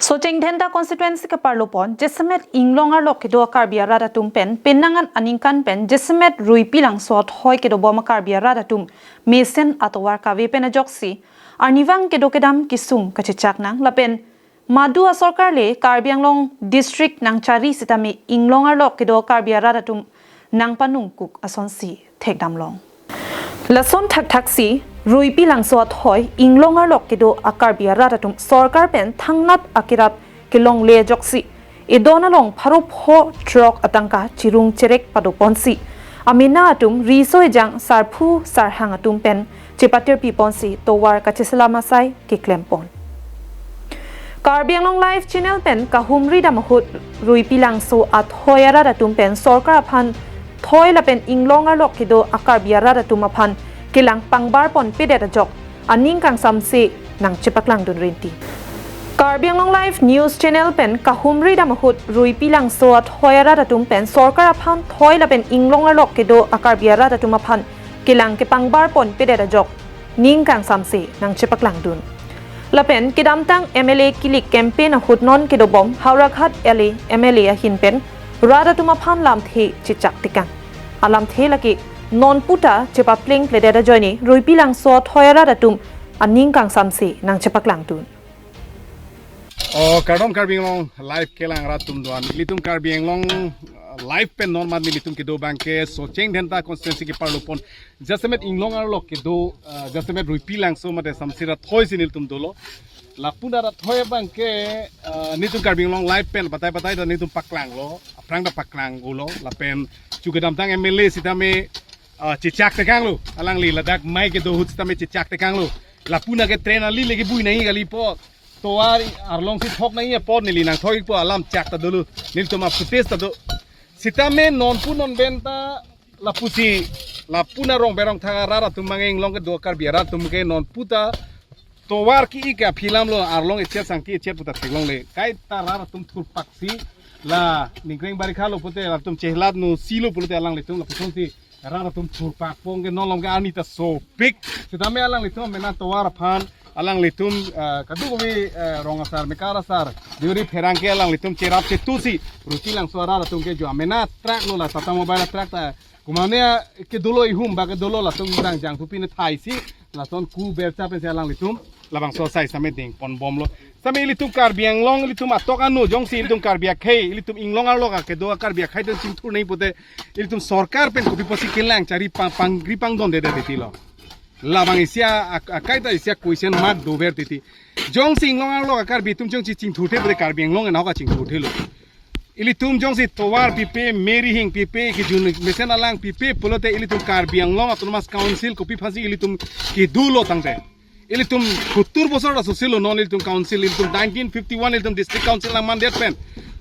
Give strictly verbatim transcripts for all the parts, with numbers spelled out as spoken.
Socheng Dhenta constituency kaparlopon, jasemet inglong arlok kedo a Karbi arat atum pen, penang an aningkan pen, jasemet Ruipi Langso athoi kedobom a Karbi arat atum, mesen atovar kave pen ajoksi, arnivang kedo kedam kesung kachechak nang, lapen madu a sorkar le Karbi Anglong district nangchari sitame inglong arlok kedo a Karbi arat atum nangpanung kuk asonsi thekdam long. Lason thakthak si, Ruipi Langso athoi inglong arlok kedo a Karbi arat atum sorkar pen thangnat akerap kelongle ajoksi, edon along pharo pho throk atangka chirung cherek padoponsi, amena atum riso ejang sarphu sarhang atum pen chepatirpiponsi tovar kacheselam asai keklempon. Karbi Anglong Live Channel pen kahumri dam ahut Ruipi Langso athoi arat atum pen sorkar aphan thoi lapen inglong arlok kedo a Karbi arat atum aphan kelang pangbarpon pedet ajok aning kangsamse nangchepaklangdun rinti. Karbi Anglong Live News Channel pen kahumri dam ahut Ruipi Langso athoi arat atum pen sorkar aphan thoi lapen inglong arlok kedo a Karbi arat atum aphan kelang kepangbarpon pedet ajok ning kangsamse nangchepaklangdun. Lapen kedamtang M L A kilik campaign ahut non kedobom Howraghat L A M L A ahin pen rat atum aphan lamthe chechak tekang. Alamthe lake non puta chepapleng pledet ajoine Ruipi Langso athoi arat atum aning kangsamse nangchepaklangdun. O kardom Karbi Anglong Live kelang rat atum doan. Ilitum Karbi Anglong, uh, Live pen non mat nelitum kedo abangke Socheng Dhenta constituency keparlopon, jasemet inglong arlok kedo, uh, jasemet Ruipi Langso mate Samsira athoi si nelitum dolo. Lapu arat athoi abangke, uh, nelitum Karbi Anglong Live pen batai batai ta nelitum paklanglo, aphrang ta paklanglo, lapen chu kedamtang M L A sitame, uh, chechak tekanglo, alangli ladak mai kedo ahut sitame chechak tekanglo. Lapu nake train ali legi bui nangji kali pu. Tovar arlong si thok nangji apot neli nangthok-ikpo, alam chak ta dolo. Nelitum a-footage ta do. Sitame non pu non pen ta lapusi, lapu arong berong thang arat atum mang inglong kedo Karbi arat atum ke non puta tovar ki-ik aphi alamlo, arlong echet sang ki-echet puta theklongle. Kaita rat atum thurpaksi la ningkreng barikha lo pute latum chelat no silo pulote alanglitum lapusonsi rat atum thurpakpon ke non along ke arni ta sopik. Sitame alanglitum mena tovar aphan alanglitum, eh, kadokave, eh, rong asar, mekar asar, duri pherangke alanglitum cherap chetusi Ruipi Langso arat atum ke jo mena truck lo la Tata Mobile truck ta kumane kedolo ihum ba kedolo latum jang jang thupi ne thaisi lason ku bercha pensi alanglitum labangso asai sitame dengponbomlo. Sitame ilitum Karbi Anglong, ilitum atok anu jongsi ilitum Karbi akhei, ilitum inglong arlok akedo Karbi akhei atum chingthur nangji pute, ilitum sorkar pen kopi pusi kelang chari pang, pangri pangdondedet titi lo. Labang isi a, a, akaita isi a-question mark dover titi. Jongsi inglong arlok a-Karbi atum jongsi chingthurthe pute Karbi Anglong enok kachingthurthelo. Ilitum jongsi tovar pipe, me rihing pipe, kejun mesen alang pipe pulote ilitum Karbi Anglong Autonomous Council kopi aphansi ilitum kedo lo tangte. Ilitum kuttur bosor asosilo non ilitum council, ilitum nineteen fifty-one ilitum district council nangmandet pen.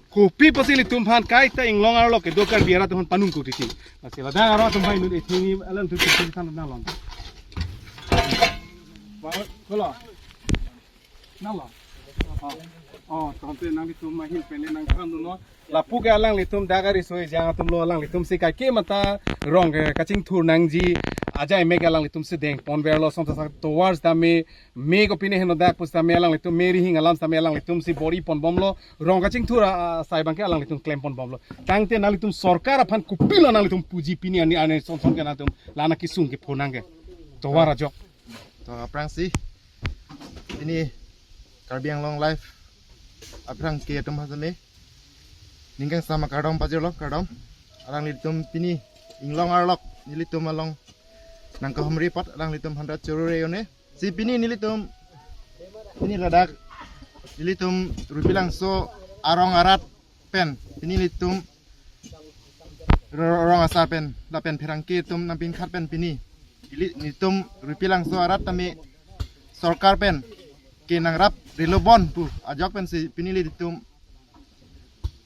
Kopi apotsi ilitum aphan kaita inglong arlok kedo Karbi arat atum aphan panung kutiti. Lasi ladak arat atum aphan inut ethini alanglitum kuttur than nalon. Ba, kolo. Nalo. Oh, oh, tangte nanglitum ahin pen le nangthandunnon. Lapu ke alanglitum dak ariso ejang atum lo alanglitum si kaike mata rong ke kachingthur nangji ajai me ke alanglitum si dengponverlo song ta sak tovar sitame me kopi ne heno dak pusitame alanglitum me rihing alam sitame alanglitum si bor-iponbomlo rong kachingthur a, a, asai abangke alanglitum klemponbomlo. Tangte nanglitum sorkar aphan kopilo nanglitum puji pini ani ani son son ke nanglitum lana kesung kephonang ke. Tovar ajok. To aphrangsi pini Karbi Anglong Live aphrang ke atum aphan sitame ning kangsam akardom pajirlo, kardom. Alanglitum pini inglong arlok nelitum along nangkahumri apot alanglitum aphan rat chorure un-e. Si pini nelitum pini ladak nelitum Ruipi Langso arong arat pen pini nelitum ro-, rong asar pen lapen pherangke atum nangpinkhat pen pini ili nelitum Ruipi Langso arat tame sorkar pen ke nangrap relobon pu ajok pensi pini nelitum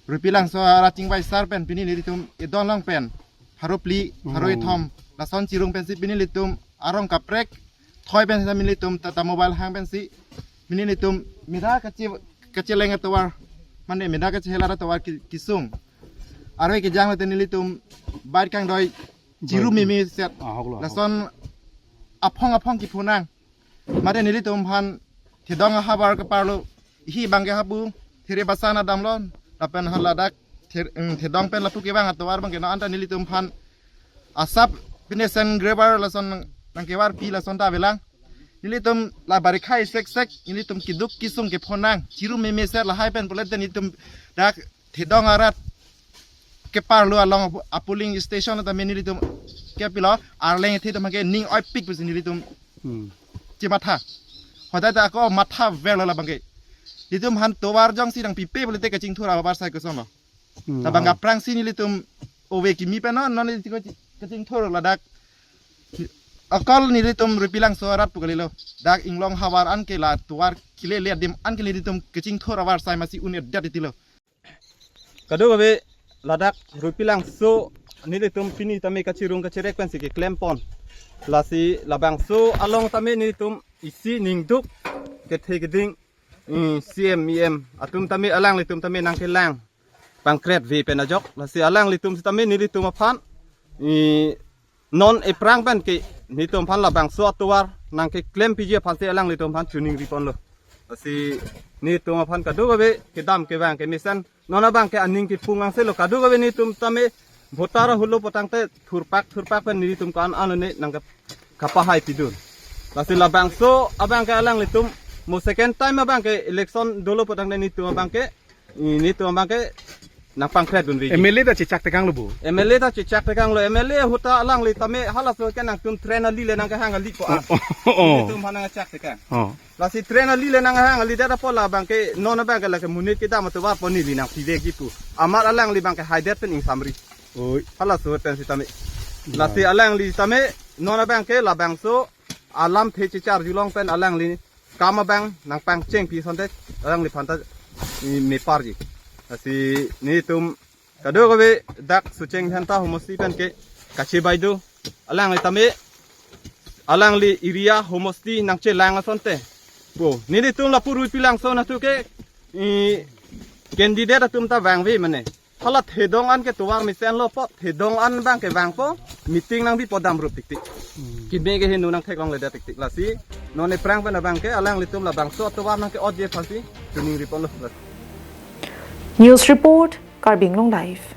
Ruipi Langso arat chingvai asar pen pini nelitum edon along pen pharo phli, pharo Oh. ithom lason chirung pensi pini nelitum arong kaprek thoi pen sitame nelitum Tata Mobile hang pensi pini nelitum meda kache kacheleng atovar mane meda kachehelar atovar ki-, kesung. Arve kejang lote nelitum bike kangdoi chiru Bike. mimi set. Ah, ahok lo, ahok. Lason aphong aphong kephonang. Mate nelitum aphan thedong ahavar keparlo Hi bangke hapu, there basan adamlo, lapen hala dak, ther-, mm, thedong pen lapu kevang atovar bangke non anta nelitum aphan asap pine sen grebar lason nangkevarpi lason ta avelang. Nelitum la barikhai seksek, nelitum keduk kesung kephonang, chiru memeser lahai pen pulote nelitum dak thedong arat keparlo along apu-, a polling station tame nelitum kepilo, arleng the tame ke ning oipik pusi nelitum Hmm. Chematha. Hoda ta ako matha verlo labangke. Nelitum aphan tovar jongsi nangpipe pulote kachingthur avarsai kosonlo. Hmm. Labang aphrangsi nelitum ove kimi pen non, non nelitum kachingthur ladak. Akol nelitum Ruipilangso arat pu kalilo. Dak inglong havar anke la tovar kelele adim anke nelitum kachingthur avarsai masi un-edet titilo. Kadokave ladak Ruipilangso nelitum pini tame kachirung kachirek pensi keklempon. Lasi labangso along tame nelitum isi ningduk kethe keding, mm, C M, E M atum tame alanglitum tame nangkelang pangkretve pen ajok. Lasi alanglitum sitame nelitum aphan, mm, non ephrang penke nelitum aphan labangso atovar nangkeklempi ji aphansi alanglitum aphan choningriponlo. Lasi nelitum aphan kadokave kedam kevang kemesen non abangke aning kepung angselo, kadokave nelitum tame voter ahutlo putangte thurpak thurpak pen nelitum ko-an anone nangke kapahaipidun. Lasi labangso abangke alanglitum mo second time abangke election dolo putangte nelitum abangke, nelitum abangke nangpangkretdunve ji. M L A ta chechak tekanglo bo. M L A ta chechak tekanglo, M L A ahut ta alangli tame halaso ke nangtum train ali le nangkehang ali ko-an. Oh, oh, oh. Nelitum aphan nangchak tekang. Oh. Lasi train ali le nanghang alidet apot labangke non abangke lake monit kedam atovar pon neli nangpivekji pu. Amat alangli bangke haidet pen ingsamri. Oi. Halaso pen sitame. Nah. Lasi alangli tame non abangke labangso alamthe checharjulong pen alangli kam abang nangpangchengpi asonte alangliphan ta, i, meparji. Lasi nelitum kadokave dak Socheng Dhenta homosti penke kachebai do. Alangli tame, alangli area homosti nangchelang asonte. Bo, nelitum lapu Ruipilangso natu ke, i, candidate atum ta vangve mane. Hala thedong anke tovar mesenlo apot, thedong an abangke vangpo, meeting nangbipo damrup tiktik. Hmm. Keme ke henu nangtheklongledet tiktik. Lasi non ephrang pen abangke alanglitum labangso atovar nangke-otji aphansi choningriponlo. News report, Karbi Anglong Live.